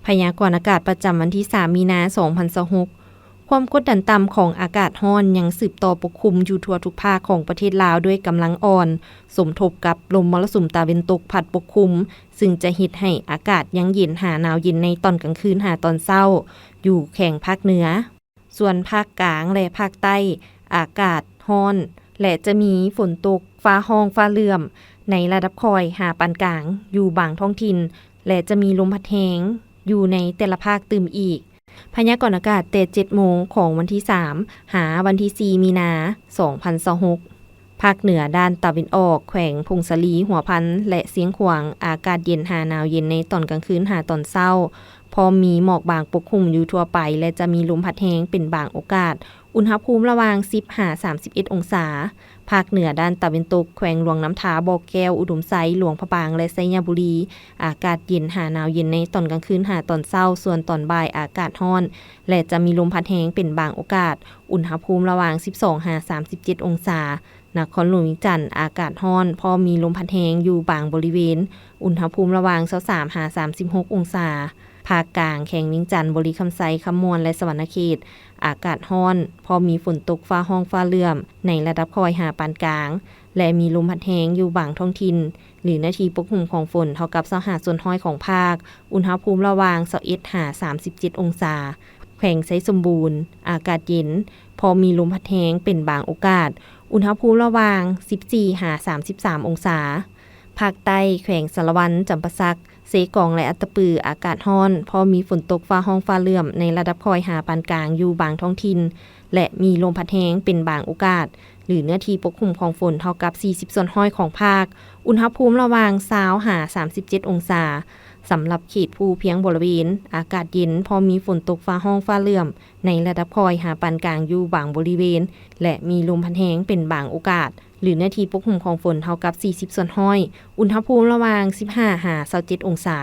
ພະຍາກອນອາກາດປະຈຳວັນທີສາມ ມີນາ ສອງພັນຊາວຫົກ. ຄວາມກົດດັນຕ່ຳຂອງອາກາດຮ້ອນຍັງສືບຕໍ່ປົກຄຸມຢູ່ທົ່ວທຸກພາກຂອງປະເທດລາວດ້ວຍກຳລັງອ່ອນ, ສົມທົບກັບລົມມໍລະສຸມຕາເວັນຕົກພັດປົກຄຸມ, ຊຶ່ງຈະເຮັດໃຫ້ອາກາດຍັງເຢັນຫາໜາວເຢັນໃນຕອນກາງຄືນຫາຕອນເຊົ້າ ຢູ່ແຂວງພາກເໜືອ. ສ່ວນພາກກາງ ແລະ ພາກໃຕ້ ອາກາດຮ້ອນ ແລະ ຈະມີຝົນຕົກ, ຟ້າຮ້ອງ, ຟ້າເຫຼື້ອມ ໃນລະດັບຄ່ອຍຫາປານກາງ ຢູ່ບາງທ້ອງຖິ່ນ ແລະ ຈະມີລົມພັດແຮງຢູ່ໃນແຕ່ລະພາກຕື່ມອີກ. ພະຍາກອນອາກາດແຕ່ເຈັດໂມງຂອງວັນທີສາມ ຫາວັນທີສີ່ ມີນາ ສອງພັນຊາວຫົກ. ພາກເໜືອດ້ານຕາເວັນອອກ, ແຂວງຜົ້ງສາລີ, ຫົວພັນ ແລະ ຊຽງຂວາງ, ອາກາດເຢັນຫາໜາວເຢັນໃນຕອນກາງຄືນຫາຕອນເຊົ້າ, ພ້ອມມີໝອກບາງປົກຄຸມຢູ່ທົ່ວໄປ ແລະ ຈະມີລົມພັດແຮງເປັນບາງໂອກາດ, ອຸນຫະພູມລະຫວ່າງສິບຫາສາມສິບເອັດອົງສາ. ພາກເໜືອດ້ານຕາເວັນຕົກ, ແຂວງຫຼວງນ້ຳທາ, ບໍ່ແກ້ວ, ອຸດົມໄຊ, ຫຼວງພະບາງ ແລະ ໄຊຍະບູລີ, ອາກາດເຢັນຫາໜາວເຢັນໃນຕອນກາງຄືນຫາຕອນເຊົ້າ, ສ່ວນຕອນບ່າຍອາກາດຮ້ອນ ແລະ ຈະມີລົມພັດແຮງເປັນບາງໂອກາດ, ອຸນຫະພູມລະຫວ່າງສິບສອງຫາສາມສິບເຈັດອົງສາ. ນະຄອນຫຼວງວຽງຈັນ ອາກາດຮ້ອນ, ພ້ອມມີລົມພັດແຮງຢູ່ບາງບໍລິເວນ, ອຸນຫະພູມລະຫວ່າງຊາວສາມຫາສາມສິບຫົກອົງສາ. ພາກກາງ, ແຂວງວຽງຈັນ, ບໍລິຄຳໄຊ, ຄຳມ່ວນ ແລະ ສະຫວັນນະເຂດ, ອາກາດຮ້ອນ, ພ້ອມມີຝົນຕົກ, ຟ້າຮ້ອງ, ຟ້າເຫຼື້ອມ ໃນລະດັບຄ່ອຍຫາປານກາງ ແລະ ມີລົມພັດແຮງຢູ່ບາງທ້ອງຖິ່ນ ຫຼື ເນື້ອທີ່ປົກຫຸ້ມຂອງຝົນເທົ່າກັບຊາວຫ້າສ່ວນຮ້ອຍຂອງພາກ, ອຸນຫະພູມລະຫວ່າງຊາວເອັດຫາສາມສິບເຈັດອົງສາ. ແຂວງໄຊສົມບູນ ອາກາດເຢັນ, ພໍມີລົມພັດແຮງເປັນບາງໂອກາດ, ອຸນຫະພູມລະຫວ່າງສິບສີ່ຫາສາມສິບສາມອົງສາ. ພາກໃຕ້, ແຂວງສາລະວັນ, ຈຳປາສັກ, ເຊກອງ ແລະ ອັດຕະປື ອາກາດຮ້ອນ, ພໍມີຝົນຕົກ, ຟ້າຮ້ອງ, ຟ້າເຫຼື້ອມ ໃນລະດັບຄ່ອຍຫາປານກາງຢູ່ບາງທ້ອງຖິ່ນ ແລະ ມີລົມພັດແຮງເປັນບາງໂອກາດ ຫຼື ເນື້ອທີ່ປົກຫຸ້ມຂອງຝົນເທົ່າກັບສີ່ສິບສ່ວນຮ້ອຍຂອງພາກ, ອຸນຫະພູມລະຫວ່າງຊາວຫາສາມສິບເຈັດອົງສາ. ສຳລັບເຂດພູພຽງບໍລິເວນ, ອາກາດເຢັນ, ພໍມີຝົນຕົກ, ຟ້າຮ້ອງ, ຟ້າເຫຼື້ອມ ໃນລະດັບຄ່ອຍຫາປານກາງຢູ່ບາງບໍລິເວນ ແລະ ມີລົມພັດແຮງເປັນບາງໂອກາດ ຫຼື ເນື້ອທີ່ປົກຫຸ້ມຂອງຝົນເທົ່າກັບສີ່ສິບສ່ວນຮ້ອຍ, ອຸນຫະພູມລະຫວ່າງສິບຫ້າຫາຊາວເຈັດອົງສາ.